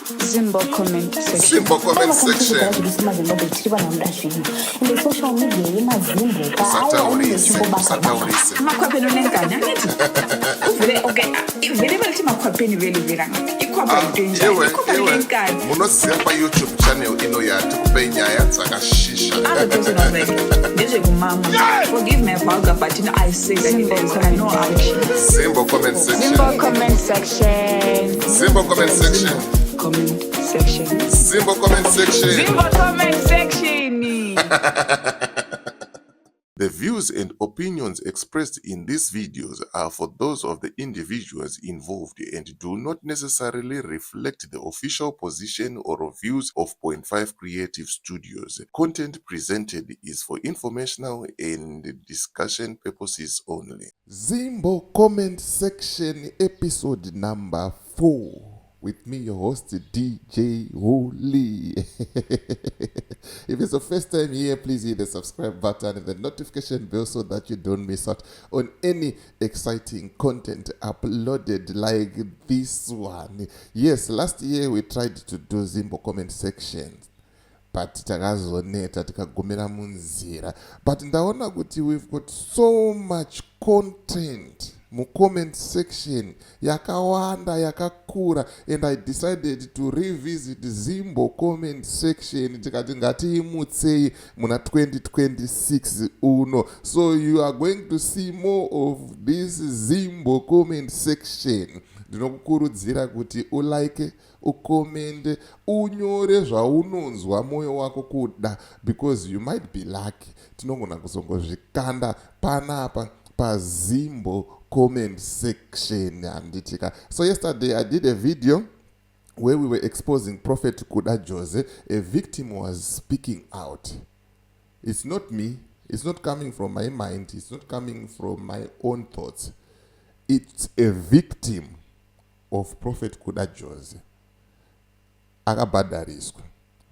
Zimbo comment section. Zimbo comment section. Zviri semaZimbabwe, tiri vanhu vanoda zvinhu, ende social media yemazimbo. Usataurise, usataurise. Amakhwapheni onenkani, angithi uvele, okay, vele balithi makhwapheni, vele vele angathi ikhwapha Ah, into enjani? Iwe, Ikhwapha iwe, linenkani. Munoziva paYouTube channel ino yatikupei nyaya dzakashisha. Other person was like, "Ndezvekumama." Forgive my vulgar, but I say that it Zimbo is. I know comment I'm section. Zimbo comment section. Zimbo comment section. Zimbo comment section. Comment section. Zimbo comment section. Zimbo comment section. The views and opinions expressed in these videos are for those of the individuals involved and do not necessarily reflect the official position or views of Point 5 Creative Studios. Content presented is for informational and discussion purposes only. Zimbo comment section, episode number 4, with me, your host, DJ Holy. If it's your first time here, please hit the subscribe button and the notification bell so that you don't miss out on any exciting content uploaded like this one. Yes, last year we tried to do Zimbo comment sections, but takazoneta, tikagumira munzira. But ndaona kuti we've got so much content mucomment section yakawanda, yakakura, and I decided to revisit Zimbo comment section. Tikati ngatiimutsei muna 2026 uno. So you are going to see more of this Zimbo comment section. Ndinokukurudzira kuti ulike, ucommente, unyore zvaunonzwa mwoyo wako kuda, because you might be lucky, tinogona kuzongozvikanda panapa paZimbo comment section, handitika? So yesterday I did a video where we were exposing Prophet Kuda Jose. A victim was speaking out. It's not me, it's not coming from my mind, it's not coming from my own thoughts. It's a victim of Prophet Kuda Jose akabhadhariswa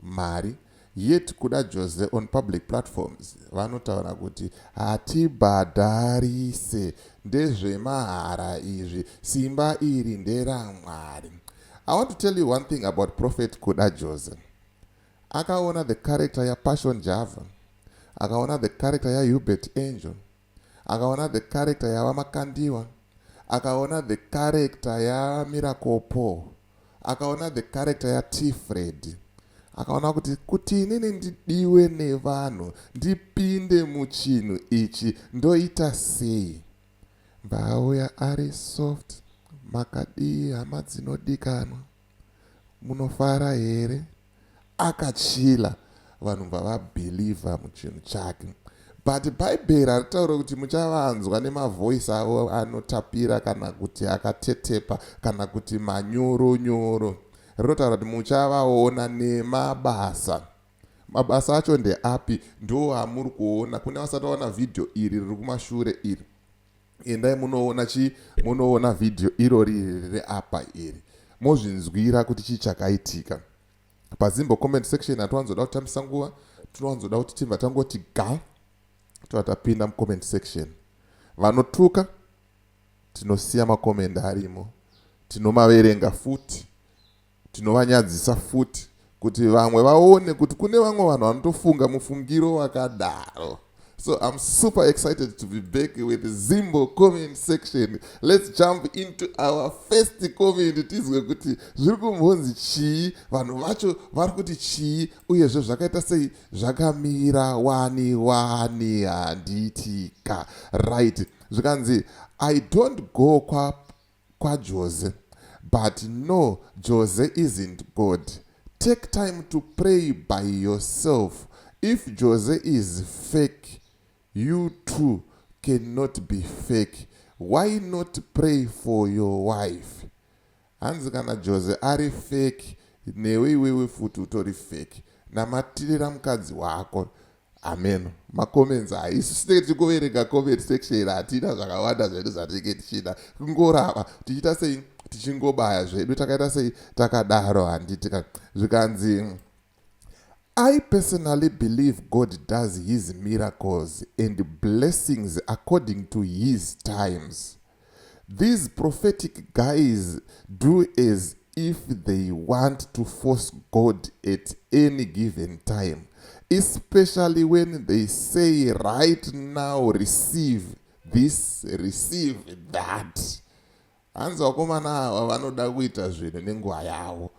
mari. Yet Kuda Jose on public platforms vanotaura kuti hatibhadharise, ndezvemahara izvi, simba iri nderamwari. I want to tell you one thing about Prophet Kuda Jose. Akaona the character yaPassion Java, akaona the character yaUebert Angel, akaona the character yaVaMakandiwa, akaona the character yaMiracle Paul, akaona the character yaT Fred, akaona kuti inini ndidiwe nevanhu, ndipinde muchinhu ichi, ndoita sei? Mbauya ari soft: "Makadii hama dzinodikanwa, munofara here?" Akachila, vanhu bva vabelieva muchinhu chake. But Bhaibheri haritauri kuti muchavanzwa nemavoice avo anotapira, kana kuti akatetepa, kana kuti manyoronyoro. Rinotaura kuti muchavaona nemabasa. Mabasa acho ndeapi? Ndo amuri kuona. Kune vasati vaona vhidhiyo iri riri kumashure iri, endai munoona chi munoona vhidhiyo irori riri apa iri, mozvinzwira kuti chii chakaitika. PaZimbo comment section hatiwanzoda kutambisa nguva, tinowanzoda kuti tibva tangoti ga, tobva tapinda mucomment section. Vanotuka tinosiya macomments arimo, tinomaverenga futi, tinovanyadzisa futi, kuti vamwe vaone kuti kune vamwe vanhu vanotofunga mufungiro wakadaro. So I'm super excited to be back with Zimbo comment section. Let's jump into our first comment, tizwe kuti zviri kumbonzi chii, vanhu vacho vari kuti chii, uyezve zvakaita sei, zvakamira wani wani, handitika? Right, zvikanzi, "I don't go kwaJose kwa, but no, Jose isn't God. Take time to pray by yourself. If Jose is fake, you too cannot be fake. Why not pray for your wife?" Hanzi kana Jose ari fake, newe iwewe futi utori fake, namatirira mukadzi wako. Amen. Macomments haisu tinenge tichikuverenga comment section, hatina zvakawanda zvedu zvatinenge tichida kungorava, tichiita sei, tichingobaya zvedu, takaita sei, takadaro, handitika? Zvikanzi, "I personally believe God does his miracles and blessings according to his times. These prophetic guys do as if they are God. if they want to force God at any given time, especially when they say right now receive this, receive that. Hanzi vakomana ava vanoda kuita zvinhu nenguva yavo.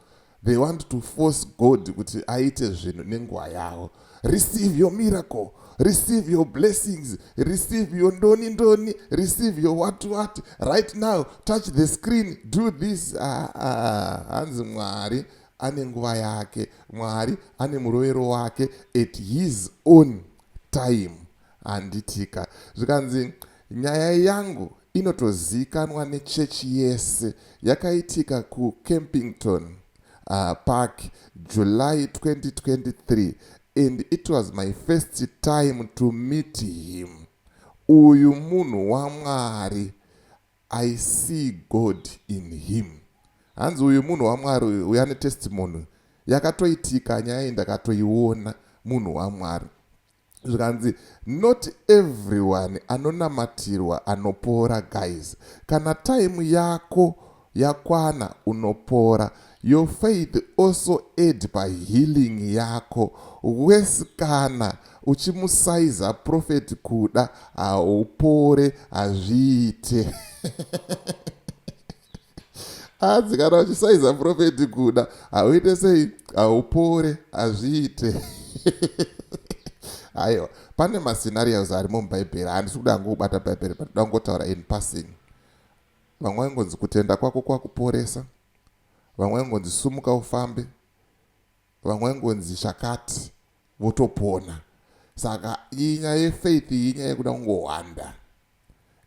They want to force God kuti aite zvinhu nenguva yavo. Receive your miracle, receive your blessings, receive your ndoni ndoni, receive your what what right now, touch the screen, do this. Ah, ah, hanzi Mwari ane nguva yake, Mwari ane murovero wake at his own time. Handitika zvikanzi nyaya yangu inotozikanwa nechechi yese, yakaitika kuCampington Park July 2023, and it was my first time to meet him. Uyu munhu waMwari, I see God in him. Hanzi uyu munhu waMwari uyu, uyu ane testimony yakatoitika, nyaya iyi ndakatoiona, munhu waMwari. Zvikanzi not everyone anonamatirwa anopora, guys. Kana time yako yakwana unopora. Your faith also add pahealing yako. Wesi kana uchimusaiza Prophet Kuda haupore, hazviite. Hanzi kana uchisaiza Prophet Kuda hauite sei? Haupore, hazviite. Aiwa, pane mascenarios arimo mubhaibheri. Handisi kuda ngobata bhaibheri, but da kungotaura in passing. Vamwe vaingonzi kutenda kwako kwakuporesa, vamwe vaingonzi sumuka ufambe, vamwe vaingonzi chakati votopona. Saka iyi nyaya yefaith iyi inyaya yekuda kungohwanda,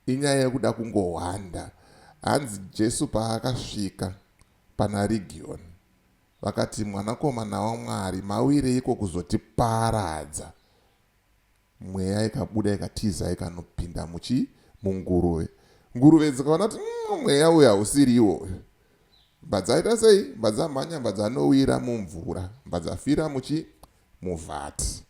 inyaya yekuda kungohwanda. Hanzi Jesu paakasvika pana Region vakati, "Mwanakomana waMwari, mawireiko kuzotiparadza?" Mweya ikabuda ikatiza ikanopinda muchi munguruve. Nguruve dzikaona kuti mweya uyu hausiriwo, mbadzaita sei? Mbadzamhanya, mbadzanowira mumvura, mbadzafira muchi muvhati.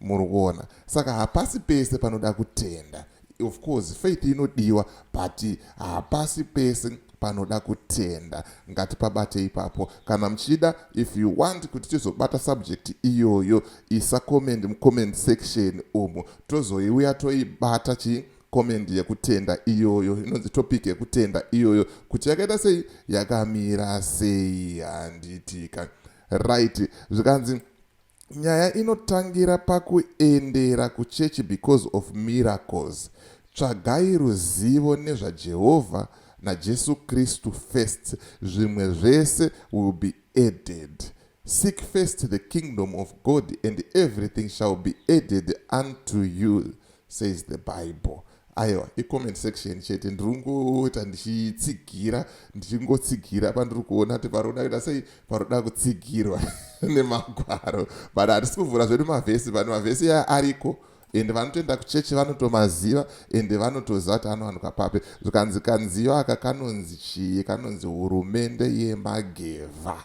Muri kuona? Saka hapasi pese panoda kutenda. Of course faith inodiwa, but hapasi pese panoda kutenda. Ngatipabate ipapo. Kana muchida, if you want kuti tizobata subject iyoyo, isa comment mucomment section umu, tozoiuya toibata. Chi comment yekutenda iyoyo inonzi topic yekutenda iyoyo kuti yakaita sei, yakamira sei, handitika? Right, zvikanzi nyaya inotangira pakuendera kuchechi because of miracles. Tsvagai ruzivo nezvaJehovha naJesu Kristu first, zvimwe zvese will be added. Seek first the kingdom of God and everything shall be added unto you, says the Bible. Aiwa, icomment section chete, ndiri kungoita ndichitsigira, ndichingotsigira pandiri kuona kuti paroda kuita sei, paroda kutsigirwa nemagwaro, but hatisi kuvhura zvedu mavhesi. But mavhesi aya ariko, ende vanotoenda kuchechi vanotomaziva, ende vanotoziva kuti anowanikwa papi. Zvikanzi kanziyo aka kanonzi chii? Kanonzi hurumende yemagevha.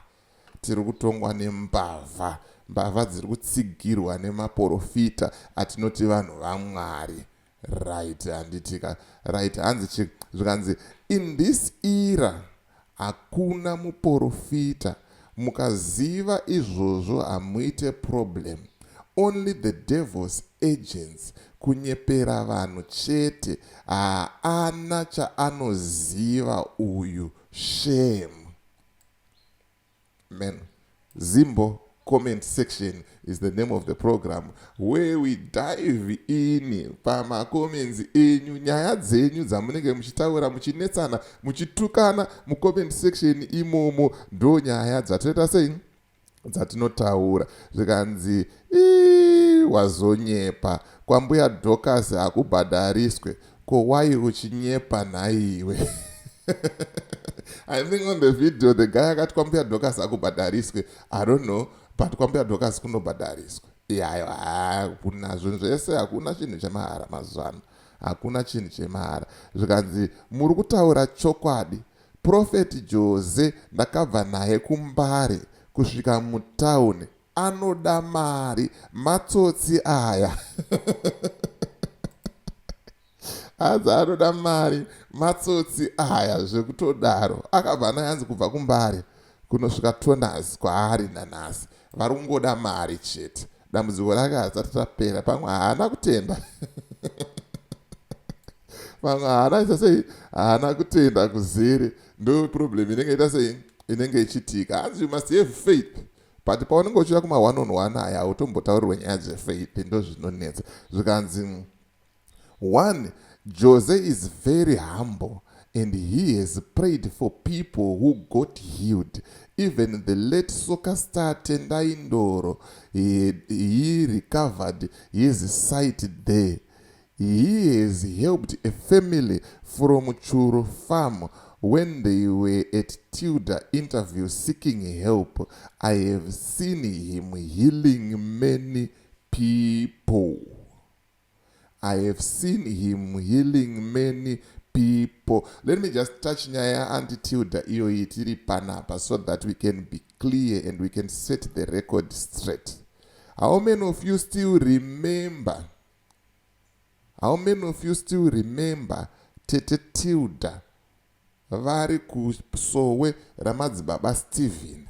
Tiri kutongwa nembavha, mbavha dziri kutsigirwa nemaprofita atinoti vanhu vaMwari, right? Handitika? Right, hanzi chi zvikanzi in this era hakuna muprofita. Mukaziva izvozvo hamuite problem. Only the devil's agents, kunyepera vanhu chete, haana chaanoziva uyu. Shame, man. Zimbo Comment Section is the name of the program where we dive in pamacomments enyu, nyaya dzenyu dzamunenge muchitaura, muchinetsana, muchitukana mucomment section imomo. Ndo nyaya dzatoita sei, dzatinotaura. Zvikanzi wazonyepa, kwambuya Docas hakubhadhariswe. Ko wai uchinyepa nhaiwe? I think on the video the guy akati kwambuya Docas hakubhadhariswe. I don't know, but kwambuya Docas kunobhadhariswa. Iyayo, hakuna zvinhu zvese, hakuna chinhu chemahara mazuva ano, hakuna chinhu chemahara. Zvikanzi muri kutaura chokwadi. Prophet Jose ndakabva naye kuMbare kusvika mutauni, anoda mari, matsotsi aya. Hanzi anoda mari, matsotsi aya zvekutodaro. Akabva naye hanzi kubva kuMbare kunosvika Tonas kwaari nanhasi vari kungoda mari chete. Dambudziko rake harisati rapera. Pamwe haana kutenda, pamwe haana ita sei, haana kutenda kuzere. Ndo problem inenge ita sei, inenge ichitika. Hanzi you must have faith, but paunenge uchiuya kuma one on one aya, hautombotaurirwe nyaya dzefaith. Ndo zvinonetsa. Zvikanzi one, Jose is very humble and he has prayed for people who got healed. Even the late soccer star Tendai Ndoro, he recovered his sight there. He has helped a family from Churu Farm when they were at Tilda interview seeking help. I have seen him healing many people. I have seen him healing many people. Let me just touch nyaya yaAuntie Tilda iyoyi tiri panapa so that we can be clear and we can set the record straight. How many of you still remember, how many of you still remember Tete Tilda vari kusowe raMadzibaba Stephen,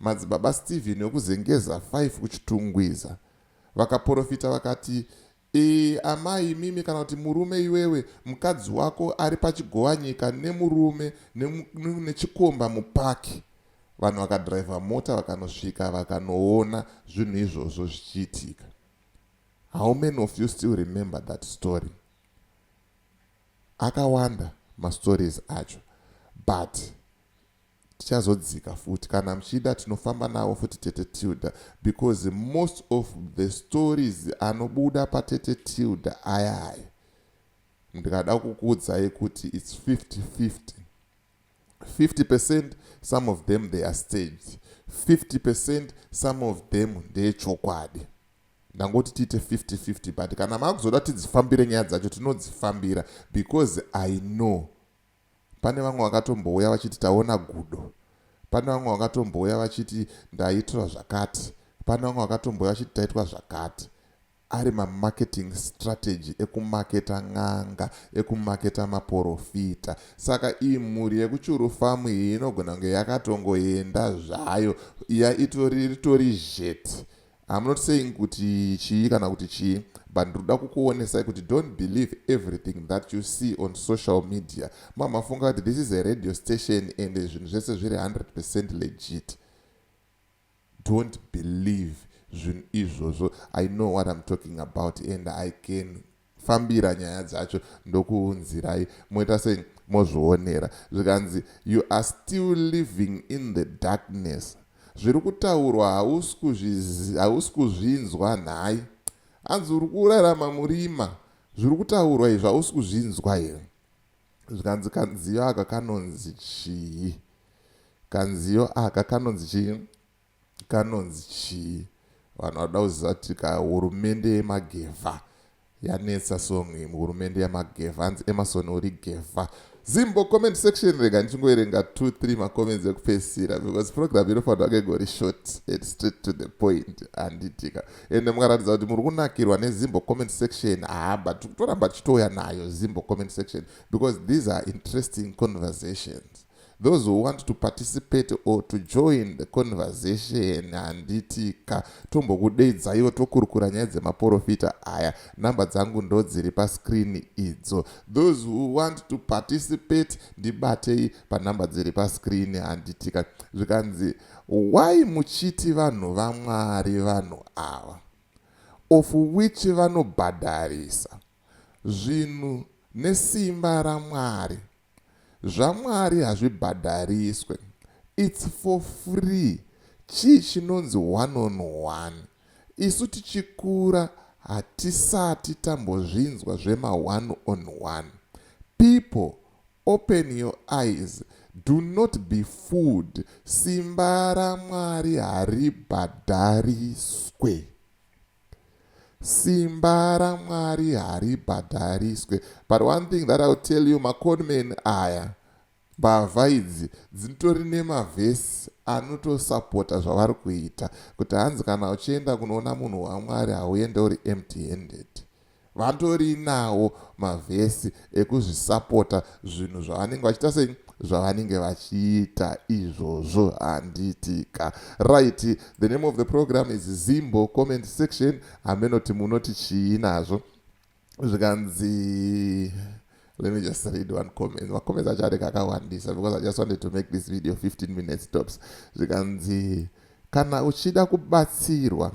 Madzibaba Stephen wekuZengeza 5 kuChitungwiza? Vakaprofita vakati, "Amai mimi, kana kuti murume iwewe, mukadzi wako ari pachigowanyika nemurume nechikomba mupaki." Vanhu vakadhiraivha mota vakanosvika, vakanoona zvinhu izvozvo zvichiitika. How many of you still remember that story? Akawanda mastories acho, but tichazodzika futi. Kana muchida, tinofamba navo futi Tete Tilda, because most of the stories anobuda paTete Tilda ayaya, ndikada kukuudzai kuti it's 50-50. 50%, some of them, they are staged. 50%, some of them ndeyechokwadi. Ndangoti tiite 50-50, but kana maakuzoda tidzifambire nyaya dzacho, tinodzifambira, because I know pane vamwe vakatombouya vachiti taona gudo, pane vamwe vakatombouya vachiti ndaitwa zvakati, pane vamwe vakatombouya vachiti taitwa zvakati. Ari mamarketing strategy ekumaketa n'anga, ekumaketa maprofita. Saka iyi mhuri yekuChuru Farm iyi inogona kunge yakatongoenda zvayo, iya itori ritori zhet. I'm not saying kuti chii kana kuti chii, but ndinoda kukuonesai kuti don't believe everything that you see on social media. Mamafunga kuti this is a radio station and zvinhu zvese zviri 100% legit. Don't believe zvinhu izvozvo. I know what I'm talking about and I can fambira nyaya dzacho, ndokuunzirai, moita sei, mozvionera. Zvikanzi, "You are still living in the darkness. Zviri kutaurwa hausi kuzvinzwa nhai?" Hanzi uri kurarama murima. Zviri kutaurwa izvi hausi kuzvinzwa here? Zvikanzi, kanziyo aka kanonzi chii? Kanziyo aka kanonzi chii? Kanonzi chii? Vanhu vanoda kuziva kuti kahurumende yemagevha yanetsa. Song iyi, hurumende yamagevha. Hanzi Emerson uri gevha. Zimbo comment section, rega ndichingoverenga 2 3 macomments ekupedzisira, because program inofanira kunge ingori short and straight to the point, handitika? Ende mukaratidza kuti muri kunakirwa neZimbo comment section, haba tikutoramba tichitouya nayo Zimbo comment section, because these are interesting conversations. Those who want to participate or to join the conversation, handitika, tombokudeidzaiwo tokurukura nyaya dzemaprofita aya. Namba dzangu ndo dziri pascreen idzo. Those who want to participate, ndibatei panhamba dziri pascreen, handitika? Zvikanzi, "Why muchiti vanhu vaMwari vanhu ava, of which vanobhadharisa zvinhu nesimba raMwari? ZvaMwari hazvibhadhariswe, it's for free. Chii chinonzi one on one? Isu tichikura hatisati tambozvinzwa zvema one on one. People, open your eyes. Do not be fooled. Simba raMwari haribhadhariswe, simba raMwari haribhadhariswe." But one thing that I will tell you, maconman aya, mbavha idzi dzinotori nemavhesi anotosapota zvavari kuita, kuti hanzi kana uchienda kunoona munhu waMwari, hauende uri empty handed. Vatori nawo mavhesi ekuzvisapota zvinhu zvavanenge vachiita sei, zvavanenge vachiita izvozvo, handitika? Right, the name of the program is Zimbo Comment Section. Hamenoti munoti chii nazvo. Zvikanzi, let me just read one comment. Macomments acho anenge akawandisa because I just wanted to make this video 15 minutes tops. Zvikanzi, kana uchida kubatsirwa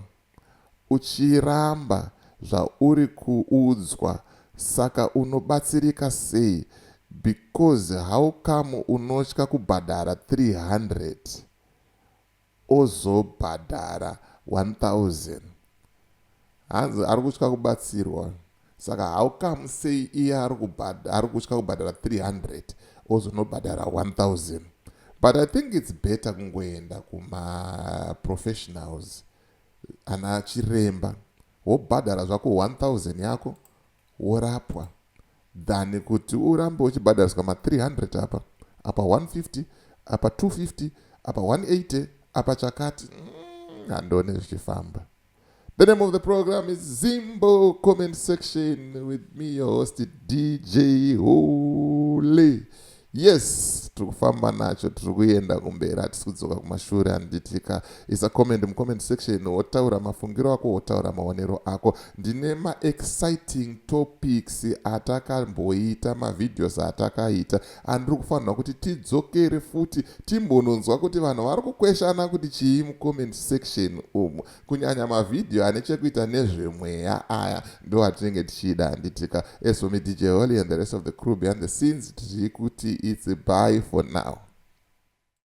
uchiramba zvauri kuudzwa, saka unobatsirika sei? Because how come unotya kubhadhara 300 ozobhadhara 1000? Hanzi ari kutya kubatsirwa, saka how come sei iye ari kutya kubhadhara 300 ozonobhadhara 1000? But I think it's better kungoenda kumaprofessionals, ana chiremba, wobhadhara zvako 1000 yako, worapwa, than kuti urambe uchibhadhariswa ma300 apa, apa 150, apa 250, apa 180, apa chakati. Handione zvichifamba. The name of the program is Zimbo Comment Section with me, your host, DJ Holy. Yes, tiri kufamba nacho, tiri kuenda kumberi, hatisi kudzoka kumashure, handitika? Isa comment mucomment section, wotaura mafungiro ako, wotaura maonero ako. Ndine maexciting topics atakamboita, mavideos atakaita andiri kufanirwa kuti tidzokere futi timbononzwa kuti vanhu vari kukweshana kuti chii mucomment section umu, kunyanya mavhidhiyo ane chekuita nezvemweya. Aya ndo atinenge tichida, handitika? As for me, DJ Holly, and the rest of the crew behind the scenes, tiri kuti it's bye for now.